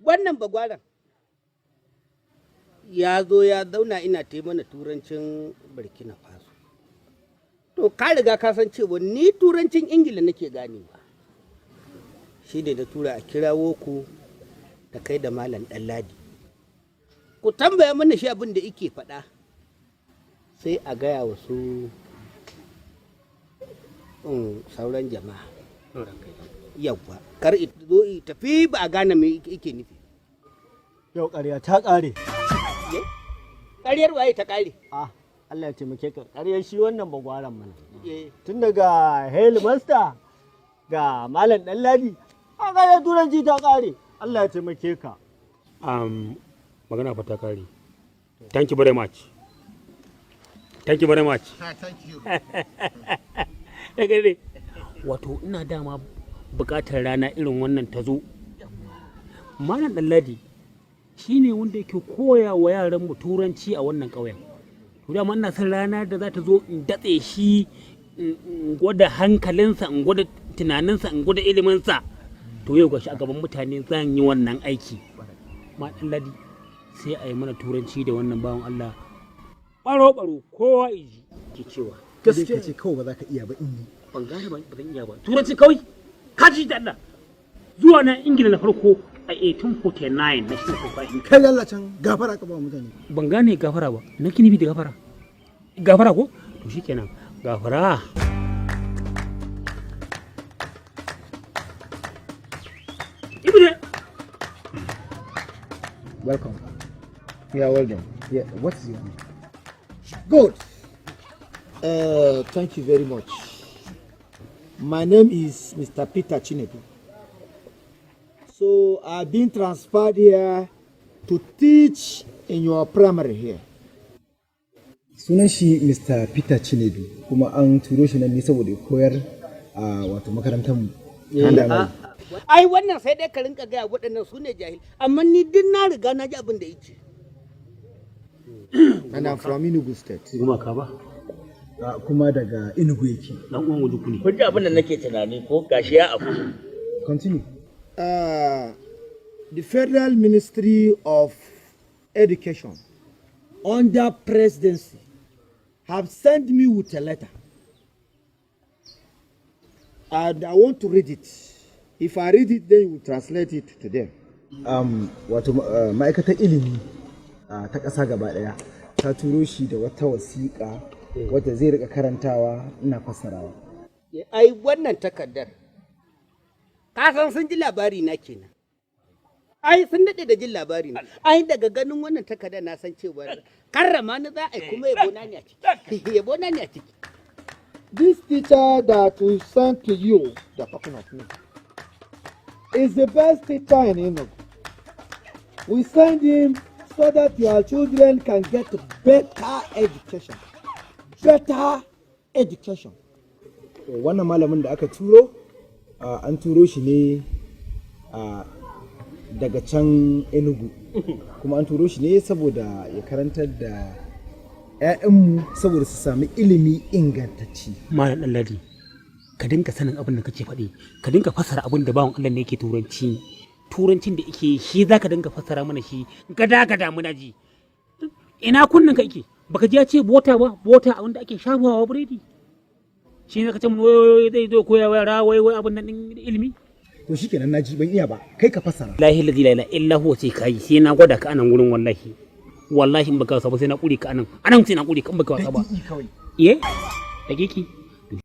Wannan bagwaran ya zo ya zauna ina ta mana turancin Burkina Faso. To, ka riga ka san cewa ni turancin Ingila nake ganewa. Shi ne da tura a kirawo ku da kai da Malam Ɗanladi. Ku tambaya mana shi abin da ike faɗa. Sai a gaya wa su sauran jama'a. Yawwa, kar zo tafi ba a gane me yake nufi. Yau ƙarya ta ƙare. Ƙaryar waye ta ƙare? Ah, Allah ya taimake ka. Ƙaryar shi wannan bagwaran mana. Tun daga headmaster ga Malam Ɗanladi, a ƙaryar turanci ta ƙare. Allah ya taimake ka. Magana fa ta kare. Thank you very much. Thank you very much. Thank you. Daga wato ina dama buƙatar rana irin wannan ta zo. Malam Ɗanladi shi ne wanda yake koya wa yaran mu turanci a wannan ƙauyen. To, dama ina son rana da za ta zo in datse shi, in gwada hankalinsa, in gwada tunaninsa, in gwada iliminsa. To, yau gashi a gaban mutane zan yi wannan aiki. Ma Ɗanladi, sai a yi mana turanci da wannan bawan Allah baro-baro, kowa iji ke cewa. Gaskiya ce kawai ba za ka iya ba in yi. Ban gane ba, ba zan iya ba. Turanci kawai ka ji da Allah. Zuwa na Ingila na farko a 1849 na shi na. Kai lallacin gafara ka ba mutane. Ban gane gafara ba. Na kinibi da gafara, gafara ko? To shikenan, gafara. Ibne. Welcome. Yeah, well done. Yeah, what is your name? Good. Thank you very much. My name is Mr. Peter Chinedu. So I've been transferred here to teach in your primary here. Sunan shi Mr. Peter Chinedu, kuma an turo shi nan ne saboda ya koyar a wato makarantar mu. Ai wannan sai dai ka rinka gaya waɗannan, su ne jahil, amma ni duk na riga na ji abin da yake. And I'm from Enugu State. Gumaka ba. Kuma daga Enugu yake. Dan uwan Wujuku ne. Kun ji abin da nake tunani ko? Gashi ya abu. Continue. The Federal Ministry of Education under presidency have sent me with a letter. And I want to read it. If I read it, then you will translate it to them. Wato ma'aikatar ilimi ta ƙasa gaba ɗaya ta turo shi da wata wasiƙa wadda zai rika karantawa ina fassarawa. Ai wannan takardar, ka san sun ji labari na kenan. Ai sun daɗe da jin labari na. Ai daga ganin wannan takardar na san cewa karrama ni za a yi, kuma yabo na ne a ciki, yabo na ne a ciki. This teacher that we sent to you, they're talking of me, is the best teacher in Enugu. We send him so that your children can get better education. Better education. Wannan malamin da aka turo, an turo shi ne daga can Enugu, kuma an turo shi ne saboda ya karantar da 'ya'yanmu saboda su sami ilimi ingantacce. Malam Ɗanladi, ka dinga sanin abin da kake faɗi, ka dinga fassara abin da bawan Allah ne yake turanci. Turancin da yake shi za ka dinga fassara mana shi gada gada muna ji. Ina kunnen ka yake? Baka ji ya ce butter ba? Butter, abin da ake shafawa biredi. Shi ne ka ce mun wai zai zo koya wa yara wai wai abin nan din ilimi. To shikenan, naji, ban iya ba, kai ka fassara. Lahi la ilaha illa huwa, sai kai, sai na gwada ka anan gurin. Wallahi wallahi, in baka wasa ba sai na kure ka anan, anan sai na kure ka in baka wasa ba. Daƙiƙi kawai. Iye, dakiki.